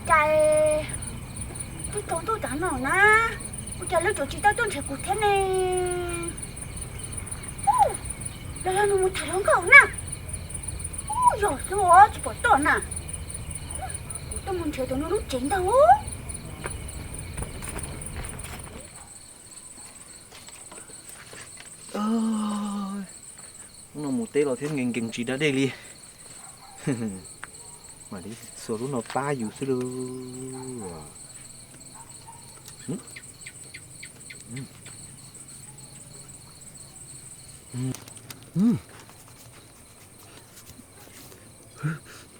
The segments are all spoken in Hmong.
Cas twb tsaus ntuj tas no na, ua cas lawv tseem tsis tau tuaj nrhiav kuv thiab ne? Los yog nws mus tham hluas nkauj na. Yog xwb os, tsis pom tuaj na. Kuv tuaj mus nrhiav tom nws lub tsev ntag. Hnub no mus teb los thiab nkees nkees tsis da dej li. Mam li xuas lub no pab yus xwb lauj.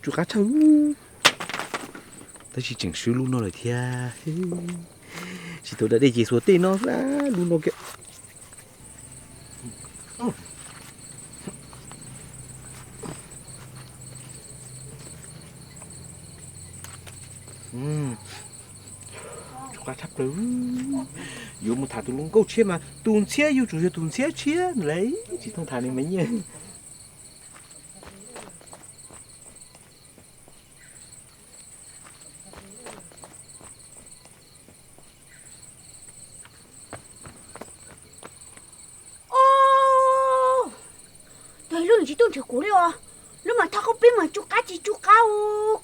Tsw qab tshaj, tab sis tseem swb lub no lawm thiab. Tsis tau da dej ces xuas tej no xwb, lub no kiag. Tsw qab tshaj plaws. Yuav mus tham tus hluas nkauj tshiab mas tus ntxhiab yuav tsum yog tus ntxhiab tshiab lawm, tsis thooj tham nws mas nyiaj. Tus lub nws tsis tuaj nrhiav kuv li os. Lub mas thaj qub peb mas tsw qab tsis tsw qab,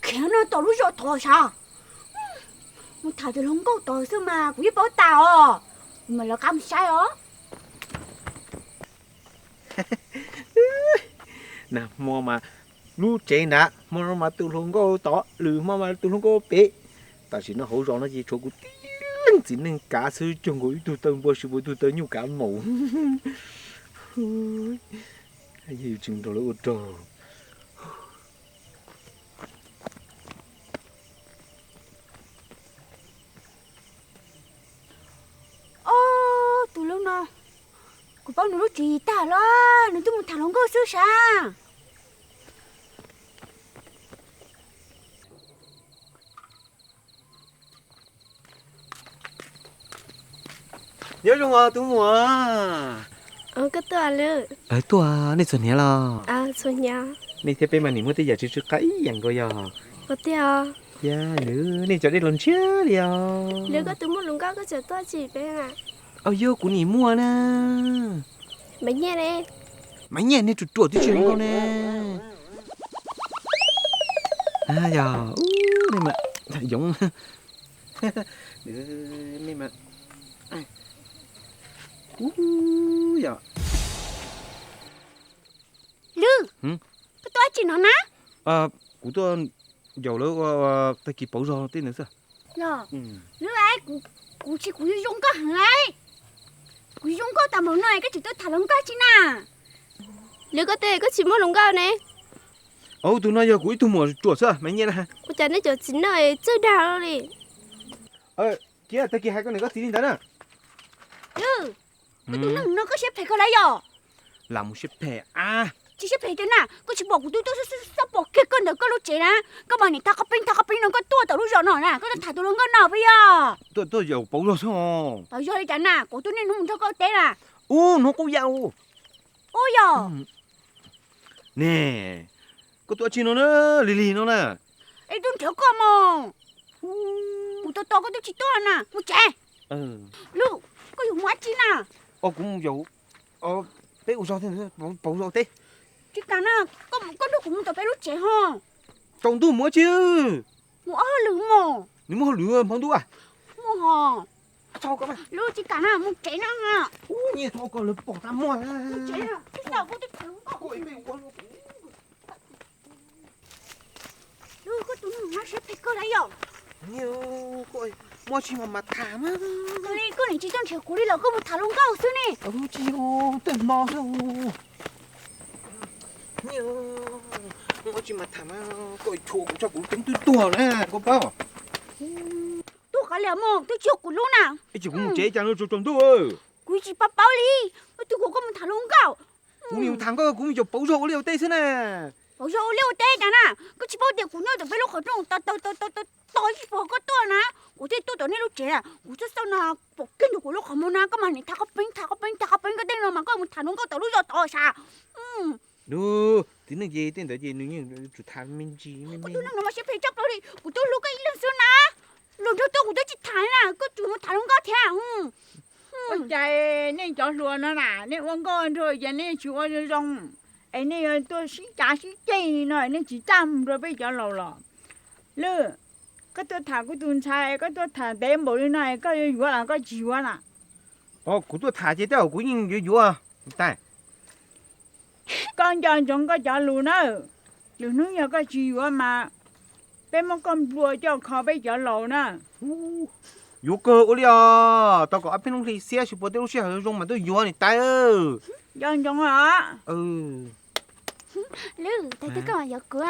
khiav no tom lub zos tod sav. Mus tham tus hluas nkauj tod xwb mas kuv yeej paub tas os. Kuv mam lawv qab mus saib os. Nag hmo mas lub tsev nrad, hmo no mas tus hluas nkauj tod, lwm hmo mas tus hluas nkauj pem. Tam sim no hauv zos no ces tshuav kuv tib leeg txiv neej kav xwb, cuag nkaus ib tug tawg npua, sis puas ib tug tawg nyuj kav maum. Yog yus tsis nrog lawv ua rog. Ob, tus lub no, kuv paub nws lub tswv yim tag los nws twb mus tham hluas nkauj xwb sav. Nyob zoo os tub muam. Koj tuaj lawm. Tuaj, nej txog hniav los? Nej thiab peb mas nim muaj tej yam tsw tsw qab ib yam nkaus yog. Tiag, nej cov dej los ntshiab li os. Lwm, koj tus muaj hluas nkauj koj tseem tuaj tsis peb na? Au yog, kuv nim muaj na. Maiv Nyiaj ne? Maiv Nyiaj nej ruam ruam twb tsis hluas nkauj ne. Yog, nej mas yoov. Nej mas, yog. Lwm, koj tuaj dab tsi no na? Kuv tuaj yaum lawv ua tag kis pauv zog tej ntawd xwb. Yog, Lwm, kuv tsis, kuv zoo nkauj heev lauj. Kuv zoo nkauj tas npaum no koj tseem tuaj tham hluas nkauj tsi na? Lwm, koj twb koj tsis muaj hluas nkauj ne. Au, tus no yog kuv ib tug muam ruam xwb, Maiv Nyiaj na. Ua cas nej cov txiv neej txawj dag li. Cia tag kis hais koj niam koj txiv li ntawd na. Lwm, koj tus neeg no koj siab phem kawg lawm yog? Lam mus siab phem a. Tsis siab phem tiag na, koj tsis pom kuv twb tuaj xub xub pom kiag koj ntawm koj lub tsev na. Koj mas nim thaj qhov peeb thaj qhov peeb no koj tuaj tom lub zos no na, koj tuaj tham tus hluas nkauj no puas yog? Tuaj, tuaj yaum pauv zog xwb os. Pauv zog li cas na, kuv twb niaj hnub mus nrog koj teb na. Ub, hnub qub yam. Ub yog. Ne, koj tuaj dab tsi no na, lig lig no na? Es tuaj nrhiav koj mos. Kuv tos tos koj twb tsis tuaj na, mus tsev. Lwm, koj yuav mus dab tsi na? Kuv mus yaum, peb ua zog thiab, pauv zog teb. Tsis kam na, koj nrog kuv mus tom peb lub tsev ho. Tsaus ntuj mus dab tsi? Mus ob hauj lwm mos. Nws muaj hauj lwm hmo ntuj a? Muaj ho. Lwm, tsis kam na, mus tsev na. Ub, nyiaj thaum koj lawv pom tag muag. Lwm, koj tus neeg no siab phem kawg lawm yog? Muaj tsi mas mas tham mas. Koj li koj niam tsis tuaj nrhiav kuv li los koj mus tham hluas nkauj xwb ne. Tsis yog, tej hmo xwb. Muaj tsi mas tham mas, koj tshuam kuv tso kuv ceeb twb tuag na koj paub. Tuag qhov li mos, twb tsis yog kuv lub na. Ib tsam kuv mus tsev cas no tsaus tsaus ntuj. Kuv tsis paub paub li, twb kuv koj mus tham hluas nkauj. Kuv nim mus tham nkauj, kuv mus yaum pauv zog ua liaj ua teb xwb na. Pauv zog ua liaj ua teb cas na, koj tsis paub tias kuv nyob tom peb lub qhov rooj tau tau tau tau tau ib puas koj tuaj na, kuv thiaj tuaj tom nej lub tsev na, kuv xauj xauj no pom kiag ntawm kuv lub qhov muag na, koj mas nim thaj qhov peeb thaj qhov peeb thaj qhov peeb koj tej no mas koj mus tham hluas nkauj tom lub zos tod sav. Nub, Nws ces tej ntawd ces nws yeej tsum tham me ntsis me me. Kuv tus neeg no mas siab phem tshaj plaws li, kuv twb hlub koj ib leeg xwb na. Luag nrog tuaj kuv twb tsis tham na, koj tsum mus tham luag nkauj thiab. Ua cas nej cov hluas no na, nej ua nkauj nrog ces nej tsis ua zoo zoo, es nej yuav tuaj sib cav sib ceg no, nej tsis txaj mus rau peb cov laus los? Lwm, koj tuaj tham kuv tus ntxhais, koj tuaj tham ntev npaum li no, koj yuav yuav los koj tsis yuav na? Kuv tuaj tham ces tej zaum kuv yeej yuav yuav. Koj nco ntsoov koj cov lus na, lwm hnub yog koj tsis yuav mas peb muab koj nplua coj kho peb cov laus na. Yuav kawg ua li os, tos kom ob peb hnub hli xiab seb puas tej lub sij hawm zoo mas tuaj yuav niam tais. Nco ntsoov os. Lwm, tais twb koj yuav kuv.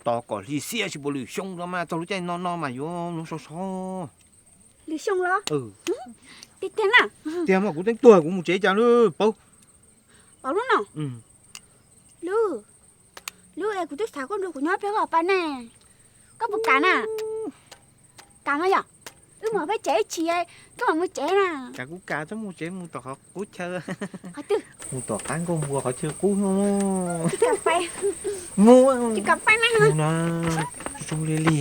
Tos kom hli xiab seb puas lwm xyoo no mas txog lub caij no no mas yuav so so. Lwm xyoo los? Tiag tiag na. Tiag mas kuv teeb tuag kuv mus tsev cas lub paub. Paub lub no. Lwm, lwm es kuv twb xav koj nrog kuv nyob peb koj pab ne, koj puas kam na? Kam mas yom, wb mus peb tsev ib chim, koj mam mus tsev na. Kam kuv kam, txhob mus tsev, mus tom qhov qub chaw. Qhov twg? Mus tom qab nkauj npua qhov chaw qub no. Tsis kam pais. Mus, tsis kam pais na. Mus na, zoo li li.